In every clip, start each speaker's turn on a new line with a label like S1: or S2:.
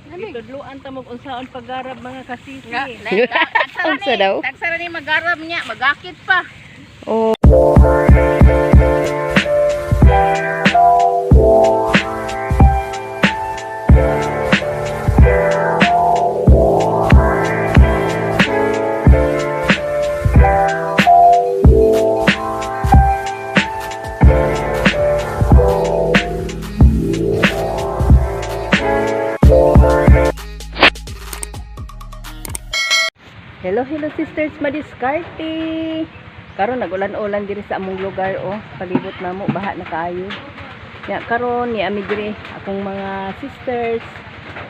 S1: Itudluan ta mo unsaon paggarab, mga kasisi.
S2: Unsa daw?
S3: Tagsara ni magarab niya, magakit pa.
S2: Oh.
S1: Hello, hello, sisters madiskarte. Karon nagulan-ulan diri sa among lugar oh. Palibot namo baha na kaayo. Ya karon ni ami diri akong mga sisters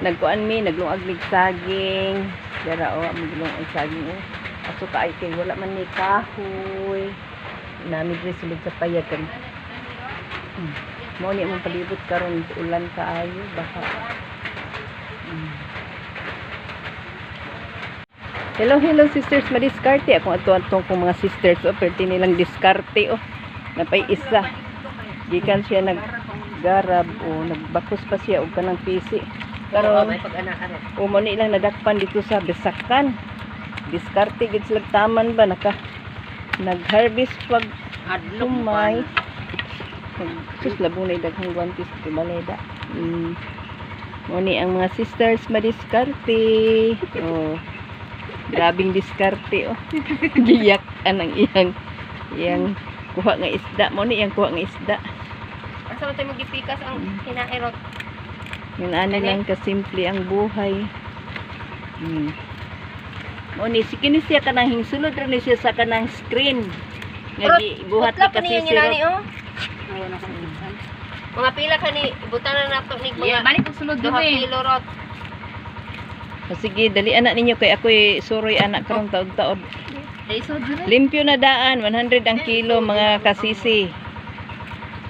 S1: nagkuan mi, naglungag mig saging. Dara oh, among gilungag saging oh. Aso kaay kay wala man ni kahoy. Nami diri sulod sa payag kan. Mao ni among palibot karon, ulan kaayo, baha. Hello, hello, sisters madiskarte. Akong ato-atong kong mga sisters oh, perti nilang diskarte oh. Napay isa. Gikan siya naggarab o nagbakos pa siya og kanang pisi. Karon
S3: May pag-anak.
S1: o mo ni ilang nadakpan dito sa Bisakan. Diskarte gid sila taman ba naka nag-harvest pag
S3: Adlok
S1: humay. Sus, labong na daghang guantes di baleda. Mo ni ang mga sisters madiskarte. Oh. Grabing diskarte oh. Giyak ang iyang iyang kuha nga isda. Mo ni iyang kuha nga isda.
S3: Asa man tayo magipikas ang hinairot?
S1: Yun ana lang kasimple ang buhay. Mo ni si kini siya kanang hingsulod ra ni siya sa kanang screen. Nga gibuhat ni
S3: Utla pa niya
S1: kasi
S3: ni oh. Mga pila ka ni ibutan na nato ni mga
S4: Balik og sulod
S3: duha
S4: diri.
S3: kilo rot.
S1: O sige, dali anak ninyo kay ako'y suroy anak karong taod-taod.
S4: Dai sulod diri.
S1: Limpyo na daan, 100 ang kilo, mga kasisi.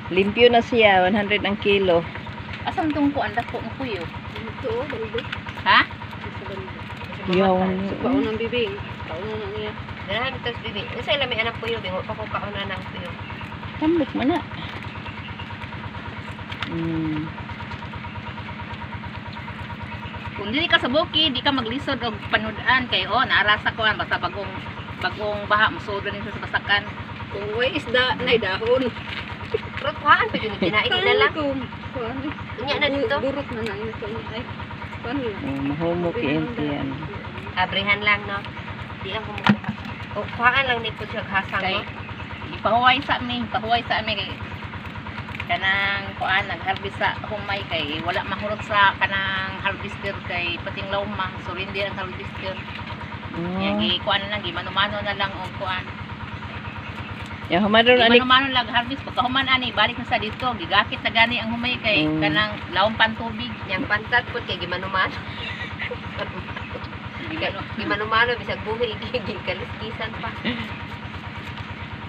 S1: Limpyo na siya, 100 ang kilo.
S4: Asan tong kuan dako mo kuyo? Ha?
S1: Yaw.
S5: Paunang bibing. Paunang na niya.
S3: Dalahan ito bibi. Unsay lami anak puyo bingo pa ko kaon na ng puyo.
S1: Tambok man na.
S4: Kung dili ka sa bukid, di ka maglisod og panudan kay oh naarasa ko an basta bagong bagong baha mosulod ni sa basakan.
S5: Kung way isda, nay dahon.
S3: Rot kuhaan pa jud ni kinain na lang.
S5: Kuhaan.
S3: Unya na dito.
S5: Burot na na. Ay, kuhaan na.
S1: Oh, mahumo kiinti yan.
S3: Abrihan lang no. Di lang kumukuha. O kuhaan lang ni pud siya hasang
S4: Kay
S3: no.
S4: ipahuway sa ami kay kanang kuan nagharvest sa humay kay wala mahurot sa kanang harvester kay pating lawma surrender ang harvester.
S1: Oh.
S4: Ya gi kuan na lang, gi mano-mano na lang og kuan.
S1: Ya, humadron
S4: Di
S1: ani
S4: mano-mano lang harvest pagkahuman ani balik na sa dito gigakit na gani ang humay kay kanang lawom pan tubig.
S3: Yang pantat pud kay gimanumano. Gimanumano bisag buhi gikaliskisan pa.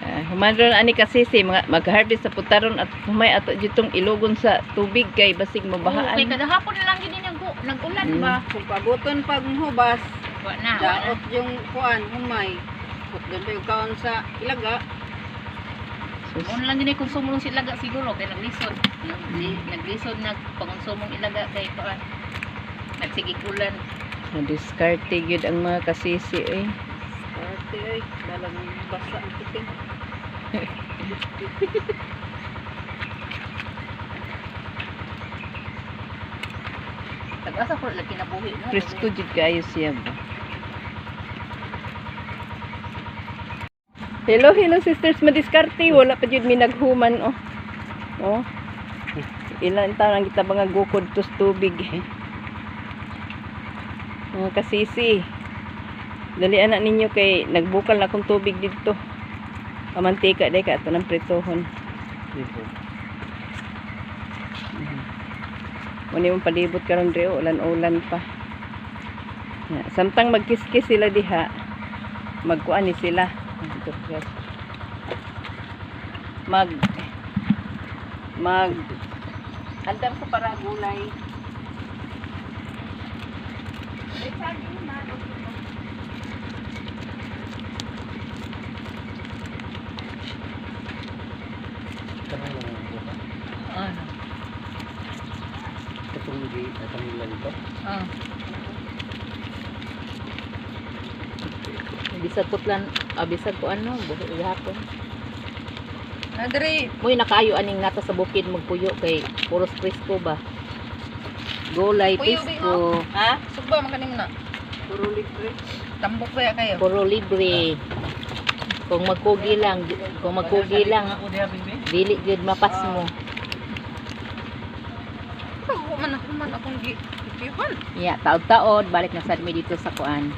S1: Ah, humadron ani kasisi mga mag-harvest sa putaron at humay ato ditong ilugon sa tubig kay basig
S4: Oo,
S1: mabahaan.
S4: kay kada hapon na lang gini nag-ulan ba.
S5: Kung pabuton pag hubas,
S4: Wa na, wa na.
S5: daot yung kuan, humay. Putdan pa yung kaon sa ilaga.
S1: Sus.
S4: Mo na lang gini konsumo lang sila siguro kay naglisod. Naglisod nag pangkonsumong ilaga kay kuan. Nagsigig ulan.
S1: Diskarte gyud ang mga kasisi eh.
S5: Ate ay, dalang basa ang puting.
S4: Tag-asa ko lang kinabuhi no.
S1: Presko jud kaayo siya ba. Hello, hello, sisters madiskarte. Wala pa jud mi naghuman oh. Oh. Ilan taon ang kita mga gukod tos tubig. Mga kasisi. Dali anak ninyo kay nagbukal na akong tubig dito. Pamantika day ka ato ng pritohon. Muna yung palibot karon dre oh, ulan-ulan pa. Ya, samtang magkiskis sila diha, magkuan ni sila. Mag mag andam ko para gulay.
S4: Ano?
S6: Katong di Kanila dito.
S5: Ah.
S4: Bisag putlan, bisag ko ano, buhi gihapon.
S5: Adre,
S4: Moy nakaayo aning nata sa bukid magpuyo kay puros presko ba. Gulay
S5: Puyo,
S4: presko,
S1: Ha?
S5: sugba man kanim na.
S1: Puro libre.
S5: Tambok ba kayo?
S4: puro libre. Kung magkugi lang,
S6: Ako diha bibi.
S4: dili gyud mapas mo.
S5: Ako man ako man akong gi gipihon.
S4: Yeah, taod-taod balik na sad mi dito sa kuan,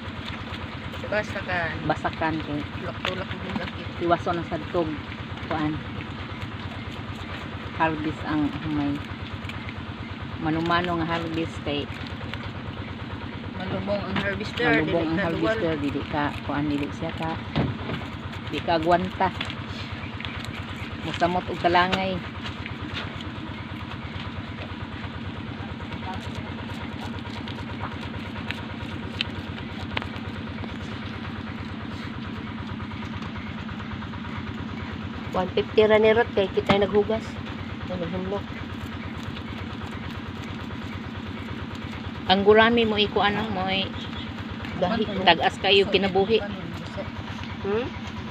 S5: Basta ka
S4: basakan kay
S5: tulak-tulak ang lakit.
S4: iwason na sad tog kuan. Harvest ang humay. Manumano nga harvest kay
S5: Malubong ang harvester,
S4: malubong
S5: dili
S4: ang
S5: ka duwal.
S4: harvester dili ka kuan, dili siya ka di ka agwanta, musamot og kalangay.
S3: 150 ra ni Rot kay kita naghugas. Ay, naghumlok.
S4: Ang gurami mo iko ano mo ay tag-as kayo kinabuhi.
S3: Hmm?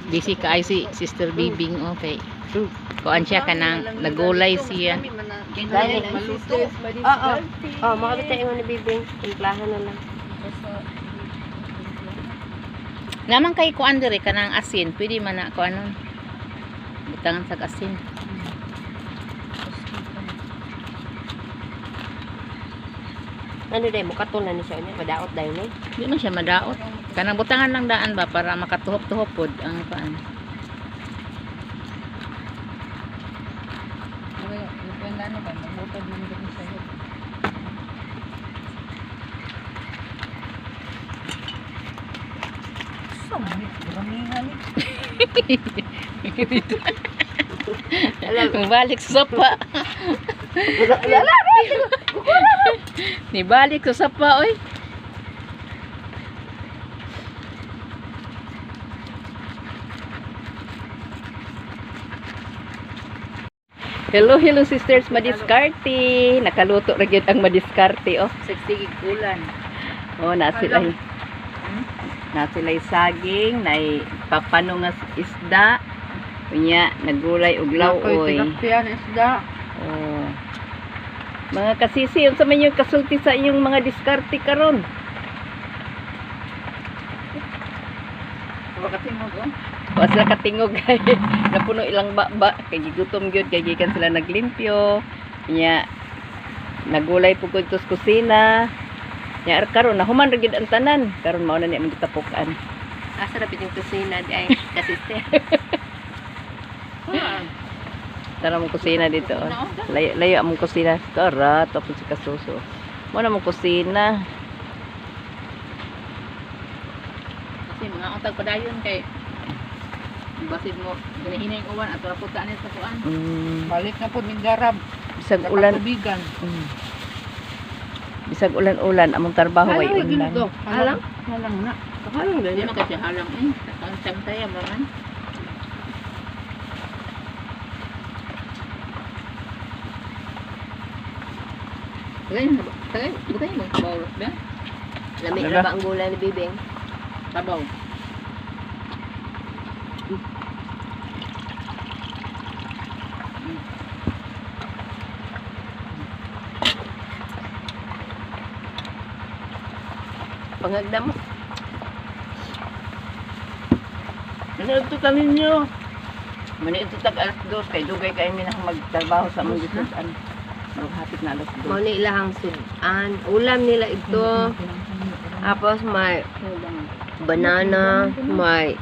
S4: Busy ka ay si Sister Bibing, okay. Kuan siya kanang nagulay siya.
S3: Dali.
S5: Maluto.
S3: Oo. Oh, makabit tayo ni Bibing. Timplahan na lang.
S4: Naman kay kuan dire kanang asin, pwede man na kuan nun. Butangan sag asin.
S3: Ano day mo katol na ni siya niya madaot dayon ni.
S4: Di man siya madaot. Kanang butangan lang daan ba para makatuhop-tuhop pod ang kuan. Balik sa sapa. Nibalik sa sapa oy.
S1: Hello, hello sisters, madiskarte. Nakaluto ra gyud ang madiskarte oh.
S4: Sigsigig ulan.
S1: Oh, na sila. Na sila'y saging, nay papano nga isda. Unya, nagulay og lawoy.
S5: Tilapia na isda.
S1: Oh. Mga kasisi, unsa man yung kasulti sa inyong mga diskarte karon?
S4: Wakatingog oh.
S1: Wa sila katingog kay napuno ilang baba kay gigutom gyud kay gikan sila naglimpyo. Nya nagulay pud ko dito sa kusina. Nya karon nahuman ra gyud ang tanan. Karon mao na ni among gitapukan.
S3: Asa ra yung kusina di ay kasister.
S1: Tara mong kusina dito. Oh. Layo, layo among kusina. Tara, tapos si kasuso. Mo na mong kusina.
S4: Kasi mga untag padayon kay basid mo ginahinay yung uwan at wala po ni sa kuan.
S5: Balik na po ni Garab.
S1: Bisag ulan,
S5: Tubigan.
S1: Bisag ulan-ulan among trabaho ay unlan.
S3: Halang?
S5: Halang na.
S3: Halang
S4: Hindi
S3: ganyan.
S4: man kasi halang eh. Ang samtaya man. Tagay, tagay, butay mo sabaw ba?
S3: Lami
S1: Ano
S3: ra
S1: ba?
S3: ba ang gulay ni Bibing?
S4: Sabaw.
S3: Panghagda mo.
S1: Ano ito kami nyo? Muna ito tag alas dos kay dugay kay mi na magtrabaho sa among gisudan. Marug hapit na alas
S3: Mao
S1: dos.
S3: ni ilahang sudan. Ulam nila ito. Tapos may banana, may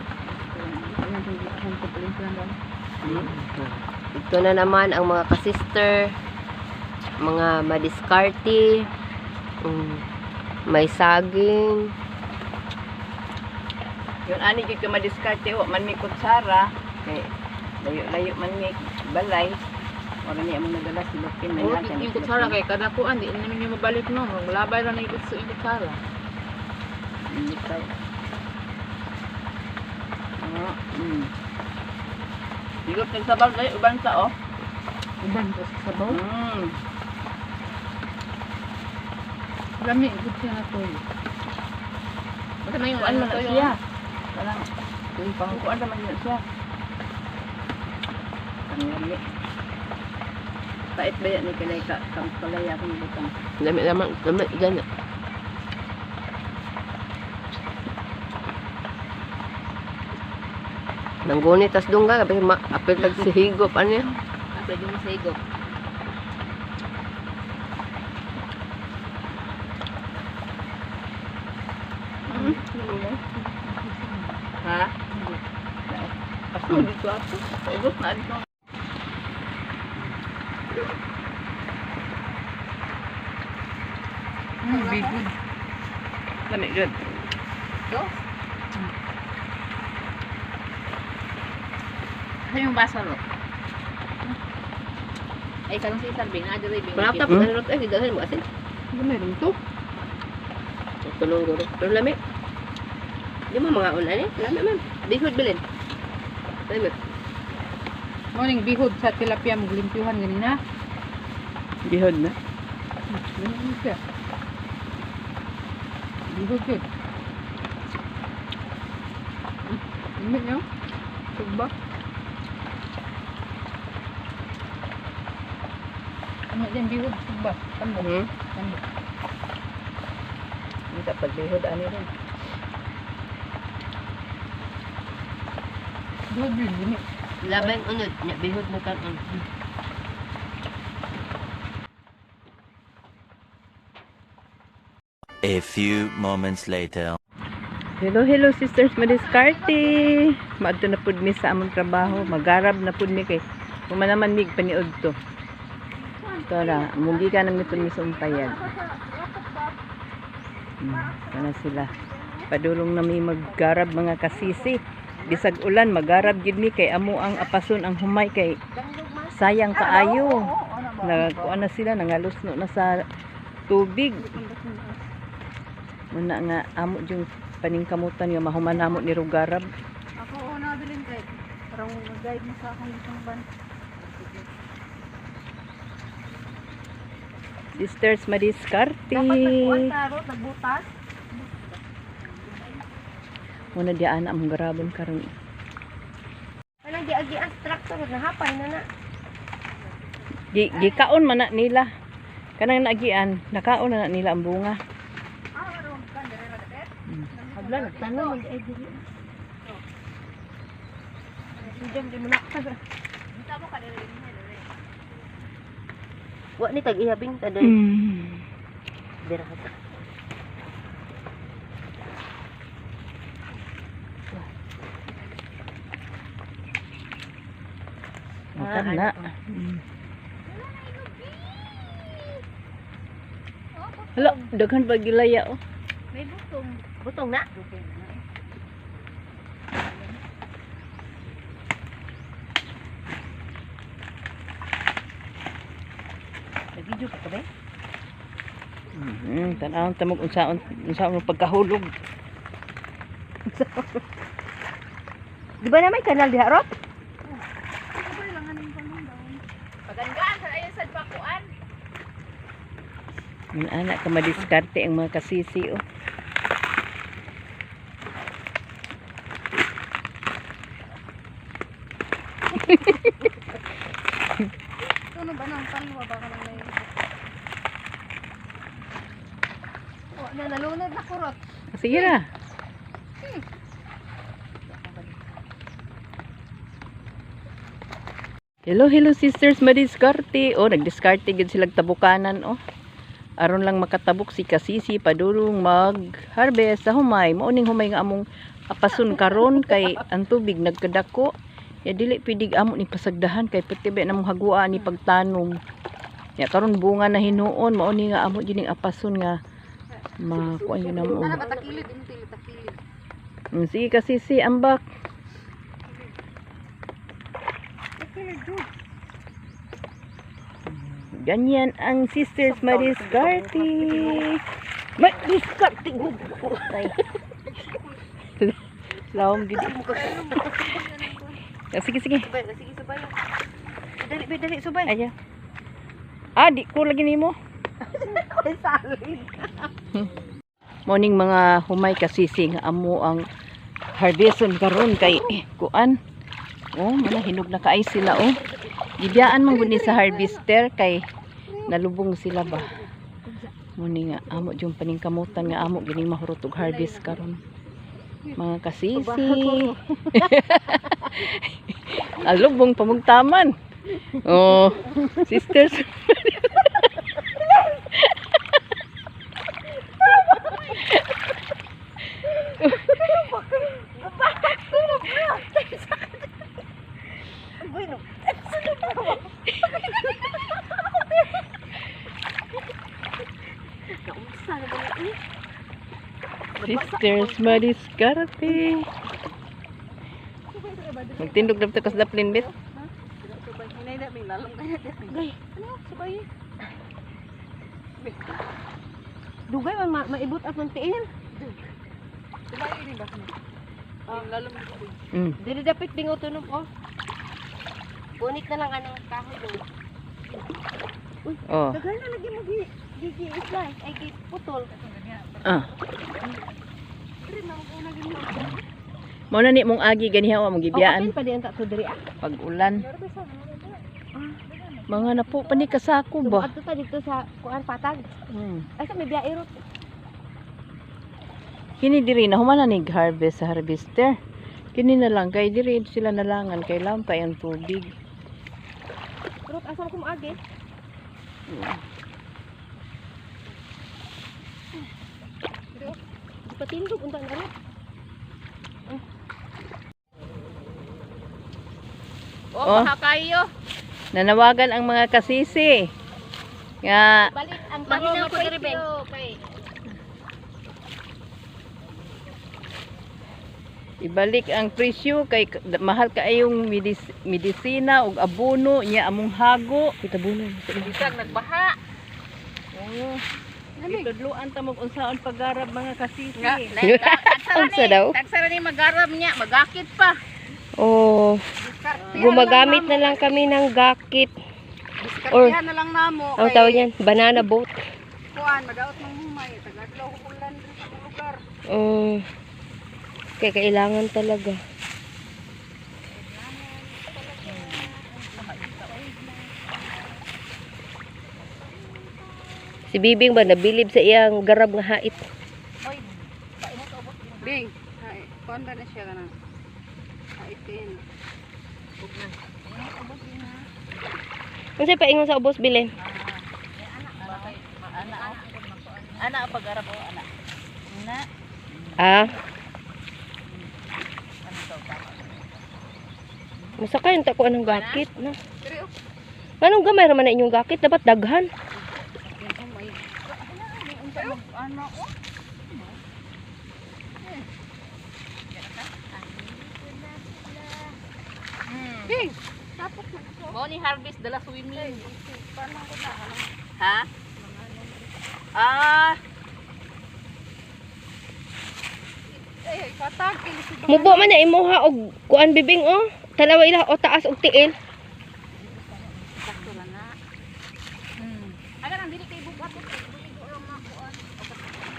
S3: ito na naman ang mga kasister, mga madiskarte, may saging.
S1: Yun ani gyud ka madiskarte wa man mi kutsara kay layo-layo man mi balay. Ora ni among nadala si Lupin may
S4: Oh,
S1: natin.
S4: yung kutsara kay kada kuan di namin yung mabalik no. Maglabay ra na yung kutsara.
S1: Bitaw. Ah. Higop nagsabaw dai uban sa oh.
S5: Uban ko sa sabaw. Lami gud siya na tuyo.
S4: Basta may
S1: Kuan man na
S4: tuyo.
S1: siya. Kanang yung pangkuan naman yun siya. Ang lami. Pait ba yan ni kalay ka kang kalay akong butang.
S3: Lami naman, lami gana. Nangguni tas dungga gabi ma apil tag si higop ano yan?
S4: Apil yung sa higop.
S1: Ha? Ako dito ako. Paubos na dito.
S5: Bigod.
S1: Lami gud.
S4: Go. Ano yung baso ro? Ay, kanong si Isang Bing, na diri Bing.
S3: Wala pa ano eh gidahan mo asin.
S5: Gamay rin to.
S3: Tulong guro. Pero lami. Di mo mga una ni, lami man. Bihod bilin. Lami.
S5: Morning bihod sa tilapia maglimpyuhan ganina.
S1: Bihod na.
S5: Lami siya. Bihod yun. Lami niyo? Tugba. Ano din bihod tugba. Tambo. Tambo.
S1: Hindi pagbihod ani rin.
S5: Bihod yun lami.
S3: Laban unod nya bihod mo kan on.
S6: A few moments later.
S1: Hello, hello sisters madiskarte. Maadto na pud mi sa among trabaho, magarab na pud mi kay human naman mig paniud to. Ito ra, mugi ka na mi pud mi sa umpayag. Kana sila. Padulong na mi maggarab mga kasisi. Bisag ulan magarab gid mi kay amo ang apason ang humay kay sayang kaayo. Nagkuan na sila nangalusno na sa tubig. Muna nga amo yung paningkamutan nga mahuman namo ni Rugarab.
S5: Ako una bilin kay parang mag-guide mo sa akong isang ban.
S1: Sisters madiskarte.
S3: Dapat nagkuan ta ro, nagbutas.
S1: Muna diyan among garabon karon.
S3: Kanang giagi ang tractor nahapay na na.
S1: Gikaon man na nila. Kanang naagian, nakaon na, na nila ang bunga.
S3: Habla nagtanom man ay dili. Sujam di mo nakta. Wa ni tag ihabing ta doy. Dira ka ta.
S1: Makan na. Hala, daghan pa gilaya oh.
S4: May butong.
S3: Butong na. Nag-video ka ba?
S1: Tan-awon tamog unsaon unsaon mo pagkahulog.
S3: Di ba na may kanal diha rot?
S4: Paganggaan sa ayon sa pakuan.
S1: Mun ana ka madiskarte ang mga kasisi oh.
S5: Ano ba nang panwa ba ka lang may Oh, na nalunod na kurot.
S1: Sige ra. Hello, hello sisters, madiskarte. Oh, nagdiskarte gid sila tabukanan oh. Aron lang makatabok si Kasisi padulong mag-harvest sa humay. Mao ning humay nga among apason karon kay ang tubig nagkadako. Ya dili pwedig amo ni pasagdahan kay pati ba namong hagua ni pagtanom. Ya karon bunga na hinuon mao ni nga amo dining apason nga makuan yun namo.
S5: Ano ba takilid intil takilid.
S1: Sige Kasisi, ambak.
S5: Takilid jud.
S1: Ganyan ang sisters madiskarte. Madiskarte. Lawom gid. Ah, sige sige.
S3: Subay, sige subay. Dali, dali, subay.
S1: Aya. Ah, di ko lagi nimo. Morning mga humay kasisi nga amo ang harveston karon kay kuan. Oh, mana hinog na kaay sila oh. Gibiyaan man gud ni sa harvester kay nalubong sila ba. Muni nga amo jung paningkamutan nga amo gining mahurot og harvest karon. Mga kasisi. Alubong pamugtaman. Oh, sisters. Sisters madiskarte. Magtindog na kas daplin bit.
S3: Dugay man maibot at man tiil. Dili dapit dingo tunom oh. Punit na lang anang kahoy do.
S1: Oh.
S3: Daghan na lagi mo gi gi slice ay gi putol.
S1: Ah. Mao na ni mong agi ganiha wa mong gibiyaan
S3: pa di ang to diri ah.
S1: pag ulan. Mga napo pa ni kasako ba?
S3: Adto ta dito sa kuan patag. Ay sa may biyahe ro.
S1: Kini diri na human na ni harvest sa harvester. Kini na lang kay diri sila nalangan kay lampay ang tubig.
S3: Rot asa ko moagi? Patindog unta na ro.
S4: Oh,
S1: Oh.
S4: baka kayo.
S1: Nanawagan ang mga kasisi. Nga
S4: Balik ang mahinaw ko diri beng.
S1: ibalik ang presyo kay mahal kaayong medisina ug abono nya among hago.
S3: Itabunan.
S4: Bisag nagbaha.
S1: Oo. Itudluan ta mo unsaon paggarab mga kasisi.
S2: Unsa daw?
S4: Tagsara ni magarab niya, magakit pa.
S2: Oh, gumagamit na lang kami ng gakit. Or,
S5: Diskartehan na lang namo.
S2: ang tawag niyan, banana boat.
S5: Kuan, madaot ng humay. Tagadlaw ko ulan diri sa akong lugar.
S2: Oh, kaya kailangan talaga. Si Bibing ba nabilib sa iyang garab nga hait?
S5: Bing, ay, kuan ba na siya kana? Ay, tin.
S2: Unsay paingon sa ubos bilin?
S4: Ana ang pag-arab o ana. Na.
S2: Ah. Masakay unta ko anong gakit na. Anong gamay raman na inyong gakit? Dapat daghan.
S4: Mo ni harvest dala swimming. Ha? Ah,
S5: Ay, patag kini si
S2: Mubo man na imuha og kuan bibing oh. Tanawa ila o taas og tiil.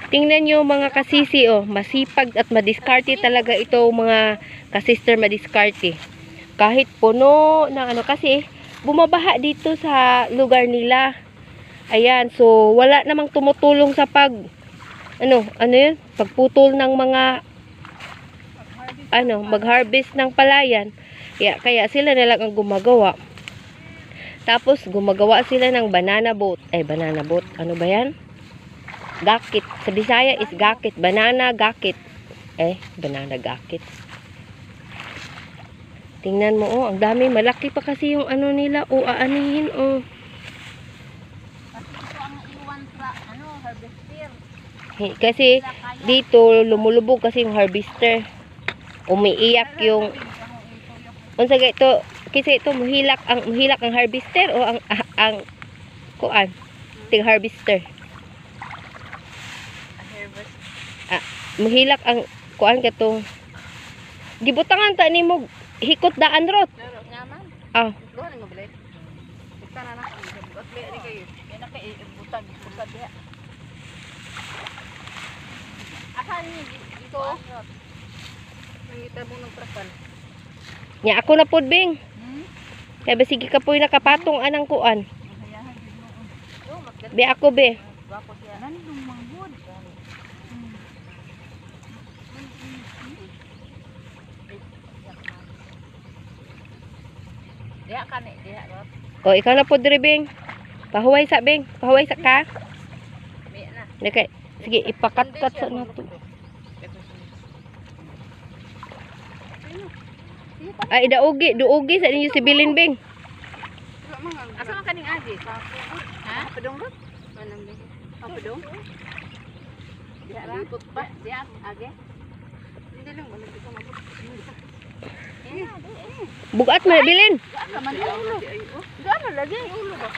S2: Tingnan nyo mga kasisi oh, masipag at madiskarte talaga ito mga kasister madiskarte. Kahit puno ng ano kasi bumabaha dito sa lugar nila. Ayan, so wala namang tumutulong sa pag ano, ano yun? Pagputol ng mga ano, mag-harvest ng palayan. Kaya, kaya sila na lang ang gumagawa. Tapos, gumagawa sila ng banana boat. Ay, banana boat. Ano ba yan? Gakit. Sa Bisaya is gakit. Banana gakit. Eh, banana gakit. Tingnan mo, oh. Ang dami. Malaki pa kasi yung ano nila. O, aanihin, oh.
S4: ito ang iwan sa ano, harvester.
S2: Kasi, dito, lumulubog kasi yung harvester. Umiiyak yung unsa ga ito kasi ito muhilak ang harvester o ang ang kuan ting harvester. Ah, muhilak ang kuan katong gibutangan ta nimo hikot daan rot.
S4: Pero nga man.
S2: Ah,
S5: Luha ni mo balik. Basta na na. Buot ni kayo.
S4: Kaya na kay ibutan tag usa diha. Asa ni dito?
S5: Nangita mo ng trapal.
S2: Nya ako na pod, Bing. Kaya ba sige ka po'y nakapatong anang kuan. Be ako be.
S1: Nandong manghod.
S4: Diha ka ni, diha ro.
S2: O ikaw na pod diri, Bing. Pahuway sa, Bing. Pahuway sa ka.
S4: May na.
S2: Dili sige, ipakatkat sa nato. Ay, daugi, duogi sa ninyo si Bilin, Bing.
S4: Asa man kaning agi? Ha?
S5: Padong rot? Manang be. Padong?
S4: Diha ra. Pa, diha agi.
S5: Hindi lang malapit ka mabot.
S2: Bugat man, Bilin.
S4: Gano lagi ulo ba?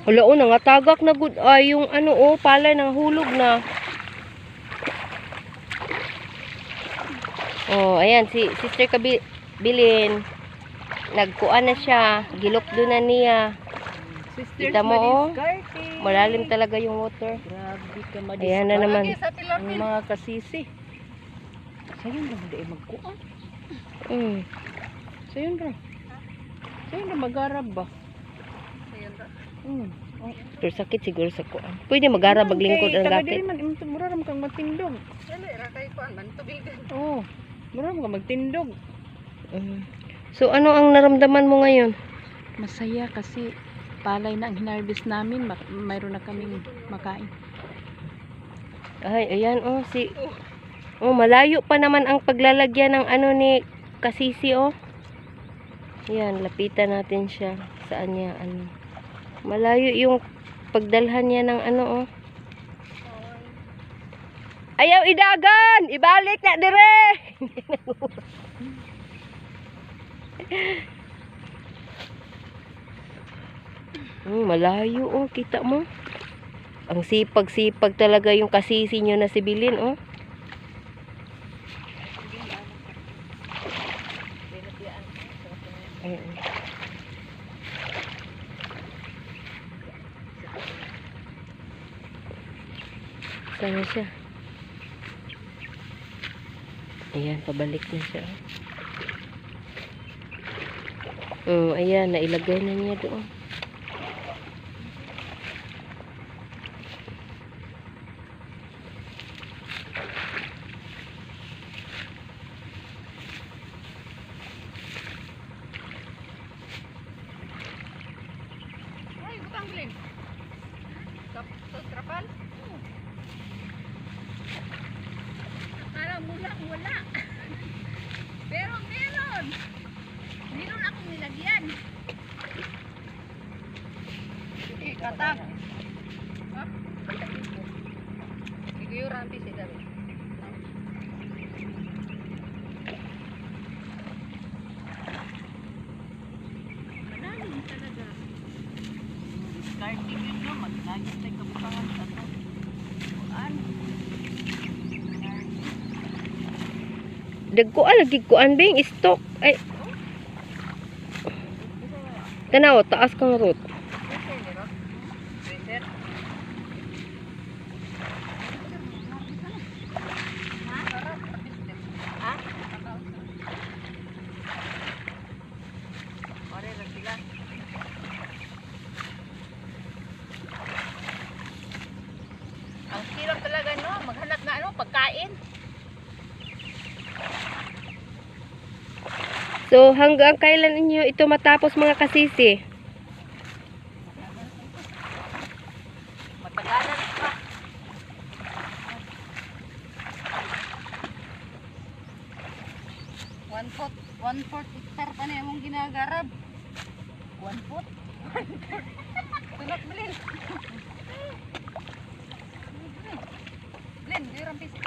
S2: Wala o, nangatagak na gud ay yung ano o, palay nang hulog na. Oh, ayan si Sister Kabi Bilin. Nagkuan na siya, gilok doon na niya.
S1: Sisters,
S2: Kita mo, oh.
S1: madiskarte.
S2: Malalim talaga yung water.
S1: Grabe ka madiskarte.
S2: Ayan na naman.
S1: Ang mga kasisi. Sayon ra di magkuan. Sayon ra. Sayon ra magarab ba?
S5: Sayon ra.
S2: Pero sakit siguro sa kuan. Pwede magarab maglingkod ang
S1: Taga
S2: gakit.
S1: diri man mura ra man kang matindog.
S5: Dili ra kay kuan man tubigan.
S1: Oh. Mura man kang magtindog.
S2: So ano ang naramdaman mo ngayon?
S1: Masaya kasi palay na ang hinarvest namin, mayroon na kaming makain.
S2: Ay, ayan oh si Oh, malayo pa naman ang paglalagyan ng ano ni Kasisi oh. Yan, lapitan natin siya. Saan niya ano. Malayo yung pagdalhan niya ng ano oh. Ayaw idagan, ibalik na dire. Malayo oh, kita mo. Ang sipag-sipag talaga yung kasisi nyo na si Bilin, oh. Ayun. Sana siya. Ayan, pabalik na siya. Oh, ayan, nailagay na niya doon.
S5: Ay, butang bilin. Sa trapal?
S4: Parang mula wala. Pero meron. Meron akong nilagyan.
S5: Sige, katag. Ha? Sige, yung rampi si David.
S4: Malalim talaga.
S1: Diskarte gyud no, maglagi tay kabutangan sa to. Kuan.
S2: Dagko lagi kuan bing stock. Ay. Tanaw, taas kang root.
S4: Ore ra sila. Ang hirap talaga no, maghanap na ano, pagkain.
S2: So hanggang kailan ninyo ito matapos mga kasisi?
S4: Matagalan pa.
S5: One fourth hectare pa na imong ginagarab.
S4: 1 foot.
S5: Tunok bilin. Bilin, di rampi si.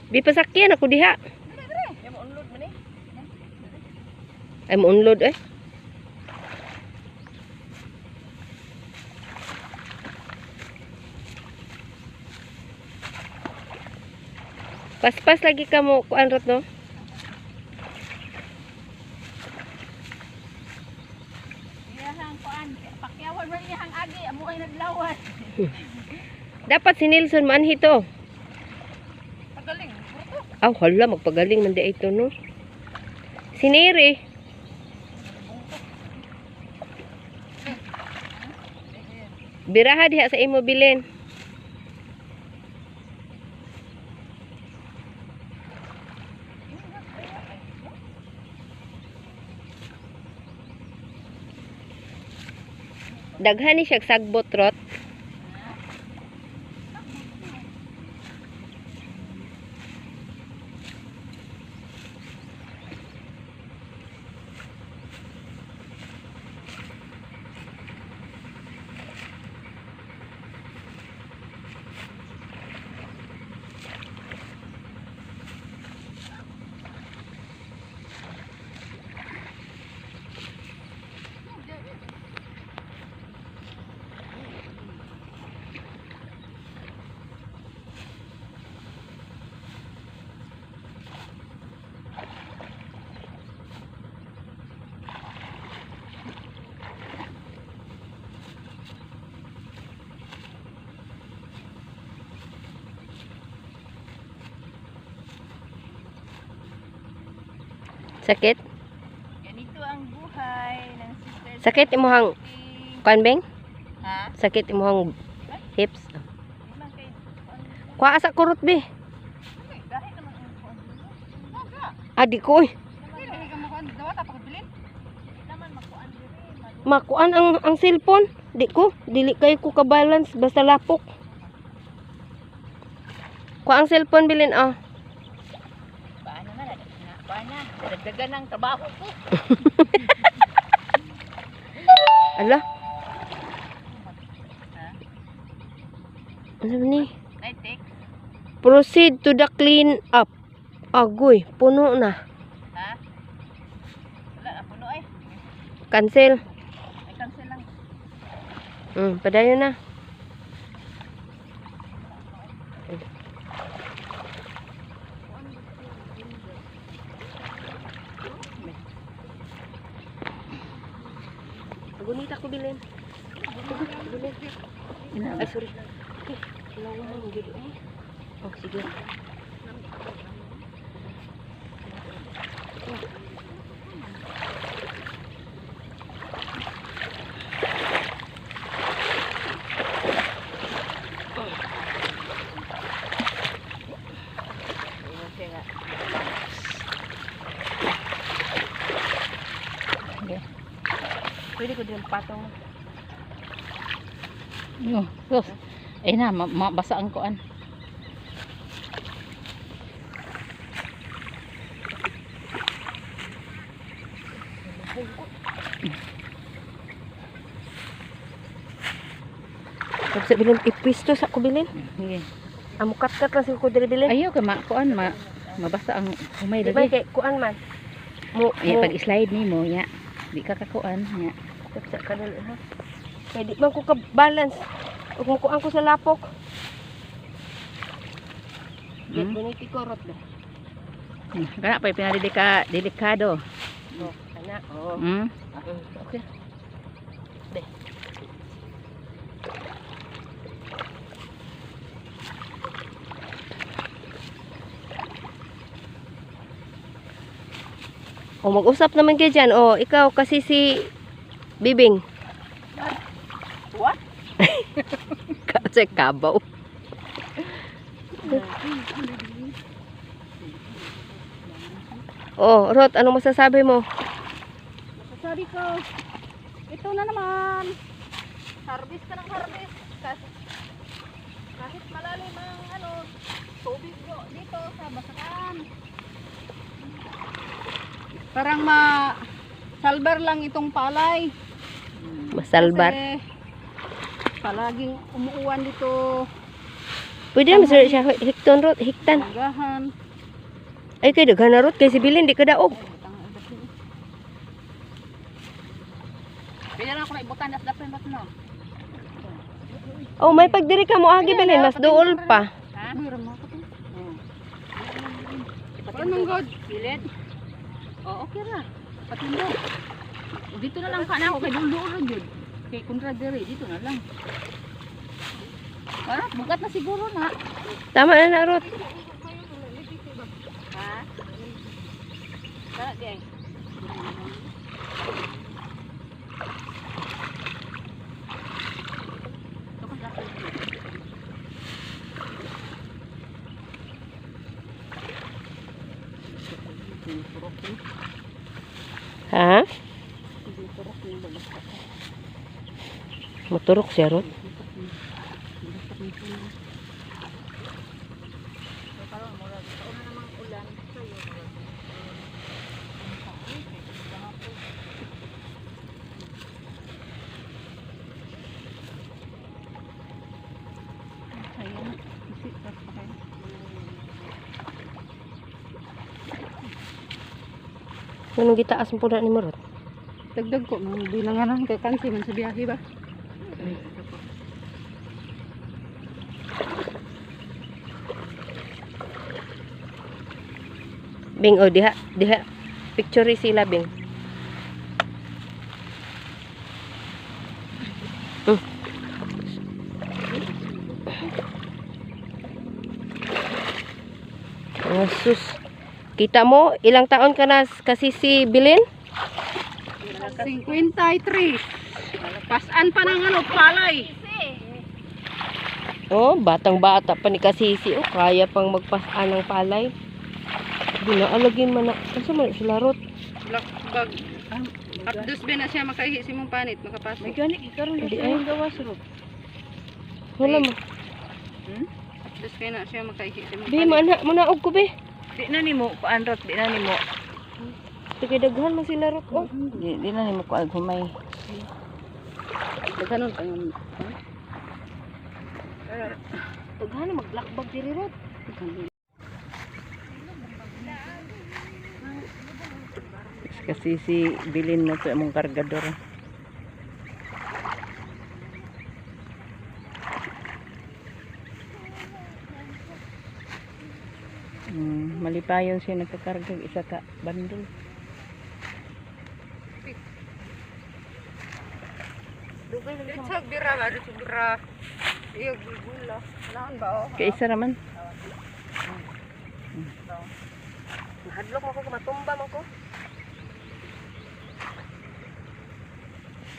S2: Di pa sakyan ako diha.
S4: Yung unload man eh.
S2: Ay mo-unload eh. Paspas lagi ka mo kuan rot no?
S4: Iyahang kuan, pakyawan man iyahang agi, amo
S2: Dapat si Nelson maanhi to.
S5: Pagaling.
S2: Aw, hala, magpagaling man di ito, no? Si Neri. Biraha diha sa imo bilin. Daghan ni siya sagbot rot. Sakit?
S1: Ganito ang buhay ng sister.
S2: Sakit imuhang kuan beng?
S1: Ha?
S2: Sakit imuhang hips.
S1: Di man kay
S2: Kuha sa kurot be.
S1: dahil naman ang kuan.
S2: Ah, di ko oy.
S5: Dili ka makuan dawat pa bilin.
S1: Naman makuan diri.
S2: Makuan ang cellphone. Di ko, dili kayo ko ka-balance basta lapok. Kuha ang cellphone bilin ah.
S4: Paano na, na, paano na, dagdagan ng trabaho ko.
S2: Ala. Ano ba ni?
S4: Night take.
S2: Proceed to the clean up. Agoy, puno na.
S4: Ha? Wala na puno ay.
S2: Cancel.
S4: Ay cancel lang.
S2: Padayon na. Gunita ko bilin. Bilin. Ay, sorry. Okay. Lawa mo gyud eh. Oh, sige. Pwede ko din patong.
S4: Yo, sus. Ay na, mabasa ang kuan.
S2: Sa bilin ipisto sa ko bilin.
S4: Sige.
S2: Amo kat-kat lang sa ko diri bilin.
S4: Ayaw kay ma kuan ma mabasa ang humay
S2: Di ba
S4: lagi.
S2: kay kuan man. Mo
S4: Ay
S2: mo
S4: pag slide nimo nya. Di ka kakuan nya.
S2: sa kadali ha. Kay di man ko ka balance. Ug mo kuan ko sa lapok. Guniti ko rot ba.
S4: Kana pa pinadilika delikado.
S2: Oh, ana. Oh. Okay. Be. O mag-usap naman kayo dyan. O, ikaw kasi si Bibing.
S4: What?
S2: Kasi kabaw. Oh, Rot, ano masasabi mo?
S5: Masasabi ko, ito na naman. Harvest ka ng harvest. Kahit, kahit malalim ang ano, tubig ko dito sa basakan. Parang ma salbar lang itong palay.
S2: Masalbar.
S5: Kasi palaging umuuwan dito,
S2: Pwede naman sir, siya hikton Rot, hiktan.
S5: manggahan.
S2: Ay kay daghan na Rot kay si Bilin di ka daog.
S4: Pila na ako na ibutan das dapat bat no.
S2: Oh, may pagdiri ka mo agi Bilin, mas duol pa.
S4: Ha?
S5: Anong god?
S4: Pilit. Oh, okay ra. Patindo. Dito na lang ka na ako kay dulo ra gyud. Kay kontra diri dito na lang.
S5: Ano? Bugat na siguro na.
S2: Tama na na, Rot.
S4: Ha? Kana di ay.
S2: Ha? Maturok siya, Rot. Anong gitaas mo po na ni mo, Rot?
S5: Dagdag ko, mga bilangan kay kansi man sa biyahe ba?
S2: Bing, oh, diha, diha. Picture sila, Bing. Oh, sus. Kita mo, ilang taon ka na kasi si Bilin?
S5: 53. Pasan pa ng ano, palay.
S2: Oh, batang-bata pa ni Kasisi. Oh, kaya pang magpasaan ng palay. Di na, alagin man na. Kasi man sila, Rot.
S5: Black bag. Abdus ba na siya makaihi si mong panit, makapasok.
S1: May gani karon
S2: Hindi,
S1: sa
S2: ay.
S1: imong gawas ro.
S2: Wala mo.
S5: Abdus ba na siya makaihi si mong
S2: Be,
S5: panit.
S2: mana, manaog ko, be.
S1: Di na nimo kuan rot, di na nimo.
S2: Sige, daghan man sila, Rot. Oh.
S1: Di na nimo kuan humay.
S5: Daghanon pa yung
S2: Daghan na maglakbag diri, Rot.
S1: Kasi si Bilin mo to imong kargador. Malipayon siya nagkakarga og isa ka bandol.
S5: Dito bira ba, dito bira. Iyo gula. Naon ba oh?
S1: Kay isa raman.
S2: Mahadlok mo ko, matumba man ko.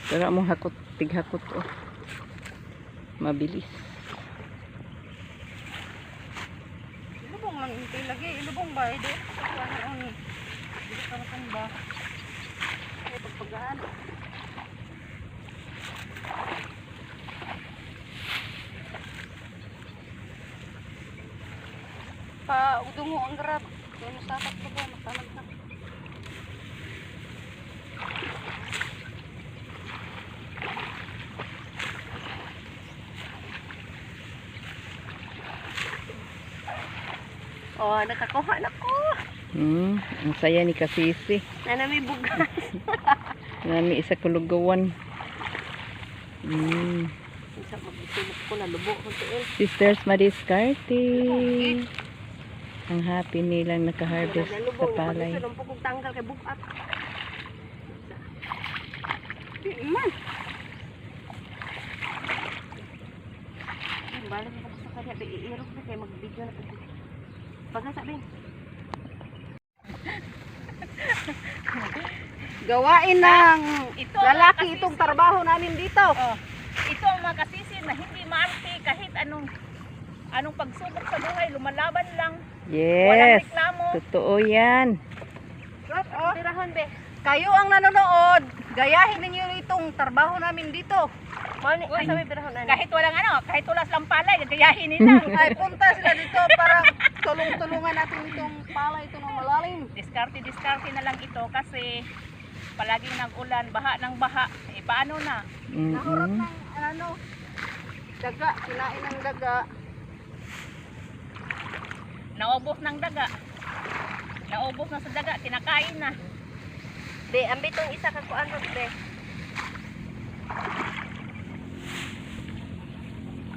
S1: Pero among hakot tighakot oh. Mabilis.
S5: Ilubong lang inti lagi, ilubong ba eh, di. Ano ni? Dili ka matumba. Ay pagpagaan. Pa udungo ang grab. Kaya masakat ko ba matanag na.
S2: Oh, nakakuha na ko.
S1: Ang saya ni Kasisi.
S2: Nana may bugas.
S1: Nami isa kulugawan.
S2: Isa magsulok ko na lubo ko tiil.
S1: Sisters Madiskarte. Ang happy nilang nakaharvest sa palay.
S2: Nalubo kong tanggal kay bugat.
S5: Di man.
S2: Balik ko sa kanya be iirog na kay mag-video na pud. Pagasa be.
S5: Gawain ng
S4: Ito ang
S5: lalaki
S4: mga
S5: itong trabaho namin dito.
S4: Oh, ito ang mga kasisi na hindi maarte kahit anong anong pagsubok sa buhay, lumalaban lang, walang
S1: Yes.
S4: reklamo.
S1: Totoo yan.
S5: Oh.
S2: Tirahan be.
S5: Kayo ang nanonood, gayahin ninyo itong trabaho namin dito.
S2: Mao ni asa may birahon ani.
S4: Kahit walang ano, kahit wala silang palay, gagayahin nila.
S5: Ay, punta sila dito para tulong-tulungan natin itong pala ito ng malalim.
S4: Diskarte, diskarte na lang ito kasi palaging nag-ulan, baha ng baha. Eh, paano na?
S5: Nahurot
S1: Mm-mm.
S5: ng ano, daga, kinain ng daga.
S4: Naubos ng daga. Naubos na sa daga, kinakain na.
S2: Be, ambi tong isa ka kuan rot be.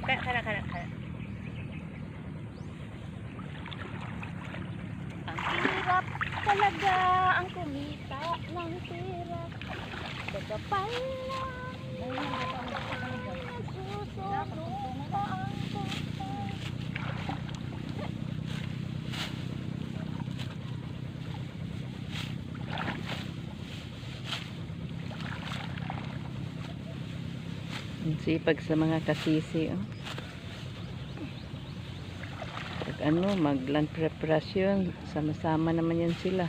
S2: Kana kana kana. kana.
S4: Ang hirap talaga ang kumita ng pera. Daga pala, nasusunog pa ang
S1: Sipag sa mga kasisi, oh. Pag ano, mag-land preparation, sama-sama naman yan sila.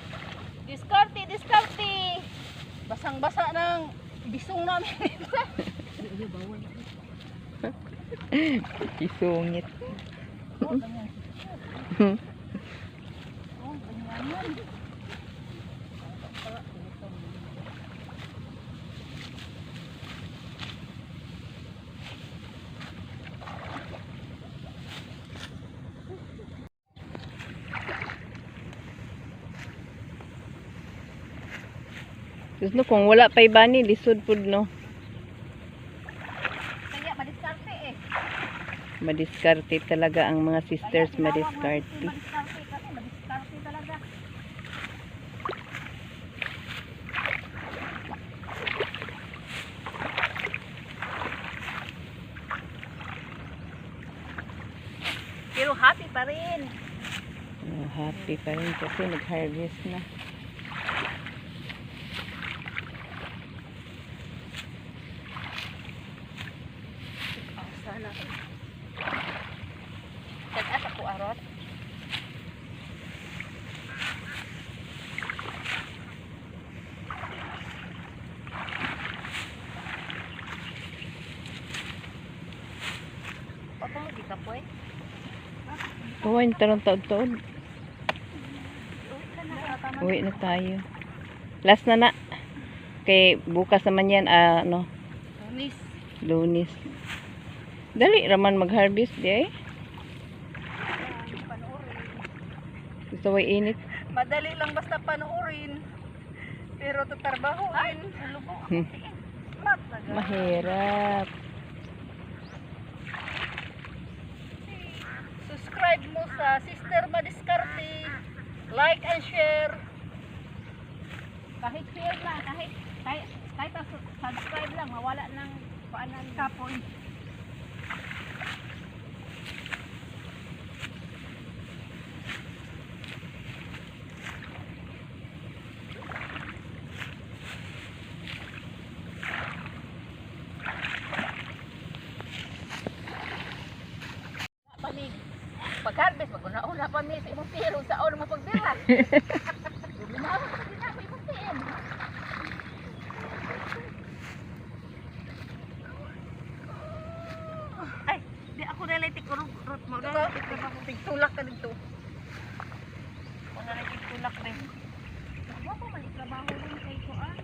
S5: Diskarte, diskarte. Basang-basa ng bisong namin.
S1: Isungit. Diyos no, kung wala pa ibani, lisod pud no.
S5: Kaya madiskarte eh.
S1: Madiskarte talaga ang mga sisters,
S5: Kaya tinawag mo
S1: madiskarte.
S5: si Madiskarte kasi madiskarte talaga. Pero happy pa rin.
S1: Oh, happy pa rin kasi nag-harvest na.
S5: Oh, sana.
S4: Tag-as ako arot. Ako mo di ka po eh.
S1: Kawain, tarong taod-taod. Uwi na tayo. Last na na. Kay bukas naman yan, ah, ano,
S5: Lunis.
S1: Lunes. Dali raman mag-harvest di ay.
S5: Panoorin.
S1: Gusto way init.
S5: Madali lang basta panoorin. Pero tatrabahuin.
S1: Hmm.
S5: Matagal.
S1: Mahirap.
S5: Subscribe mo sa Sister Madiskarte. Like and share.
S4: Kahit share lang, kahit kahit kahit ang subscribe lang, mawala ng paanan.
S5: Kapoy.
S4: Panig. Pag-harvest, mag-una-una pa mi sa imong tiil, sa mo pagdira. Guminawa pa din ako imong tiil. Ay, di ako related ko rot mo.
S5: Ito, tigtulak ka dito.
S4: Ako na rin tulak rin. Wala man trabaho rin kay kuan.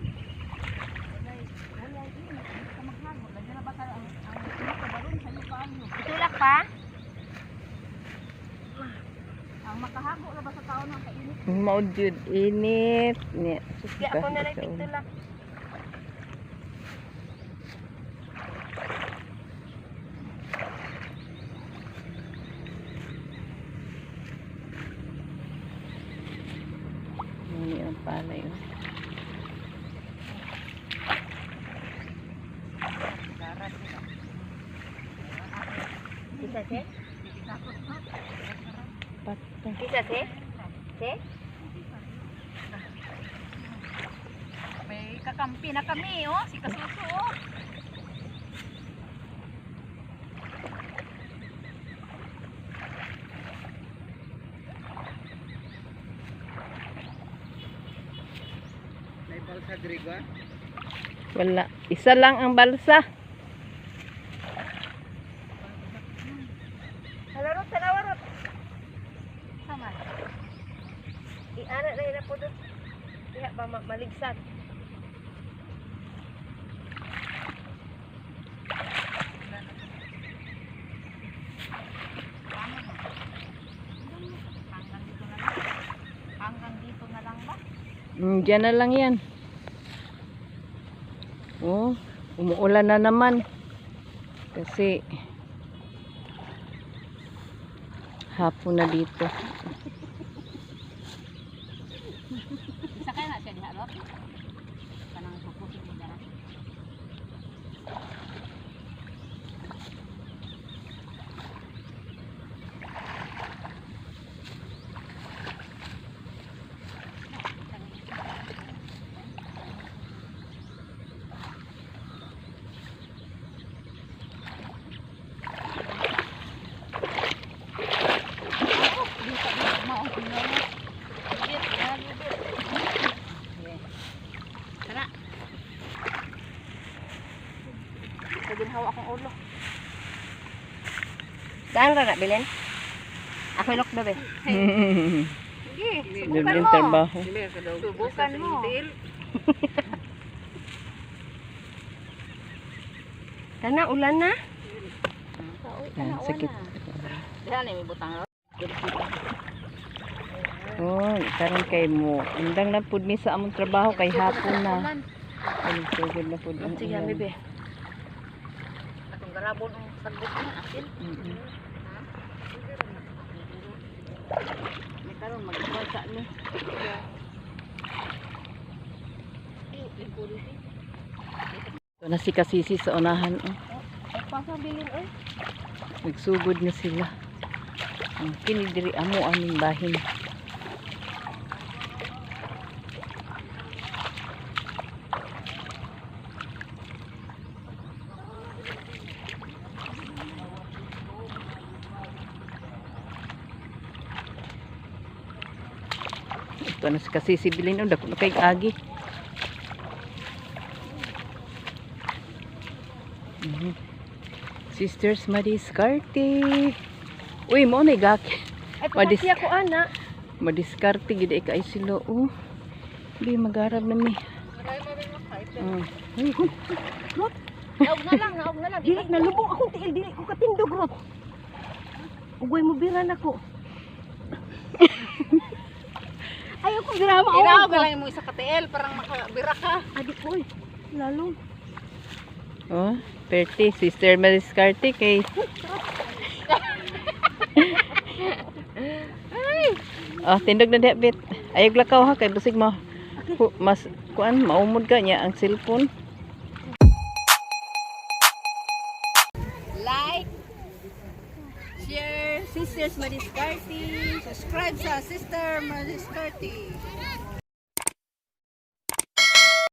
S4: Wala din, hindi ka maghago. Lagi na ba tayo ang kabaron sa iyo kaayo. Itulak pa? Ang makahago na ba sa tao ng kainit?
S1: Maud jud init. Niya. Sus,
S2: Di ako na lang
S1: sa ulo.
S2: tigtulak.
S1: Muni ang palay. Oh.
S2: Isa se?
S1: Pata.
S2: Isa se? Se?
S5: May kakampi na kami, oh. Si Kasuso, oh.
S1: Wala. Isa lang ang balsa.
S2: Halarot, tanawarot.
S5: Sama.
S2: Iana na ina po doon. Diha ba maligsan.
S4: Hanggang dito na lang. Hanggang dito na lang ba?
S1: Diyan na lang yan. Oh, umuulan na naman. Kasi hapon na dito.
S4: Isa kaya na siya diha, Rot? Kanang kukuhin mo dara.
S3: Saan ra na bilin? Ako ilok daw eh.
S5: Sige, subukan
S1: Libreng
S5: mo.
S1: trabaho.
S5: Subukan mo.
S3: Kana ulan na.
S1: Yan, sakit.
S5: Diyan may butang.
S1: Oh, karon kay mo. Undang na pud mi sa among trabaho kay hapon na. Ay, sugod na pud ang
S3: Sige,
S1: ulan.
S3: bebe.
S5: Atong garabon ang sagbot na akin.
S1: May karon magkuha mi. Ito na si Kasisi sa unahan. Oh.
S2: Pasabilin oy.
S1: Nagsugod na sila. Ang kini diri amo aming bahin. Ito na si Kasisi bilin oh, dako na kay agi. Mhm. Sisters Madiskarte. Uy, mo na gaki.
S2: Ay,
S1: Madis-
S2: pasasiya ko ana.
S1: Madiskarte gid ay kay sila oh. Di magarab na mi. Uy,
S5: Naog na lang, naog na lang.
S2: Dili nalubong akong tiil, dili ko katindog rot. Ugay mo biran ako. Ayaw ko bira mo.
S5: Inaog lang mo isa ka TL parang makabira ka.
S2: Adi ko oy. Lalo.
S1: Oh, 30 Sister Madiskarte kay. Oh, tindog na diha bit. Ayog lakaw ha kay busig mo. Mas kuan maumod ka niya ang cellphone.
S5: Like, share,
S1: Sisters Madiskarte.
S5: subscribe sa Sister Madiskarte.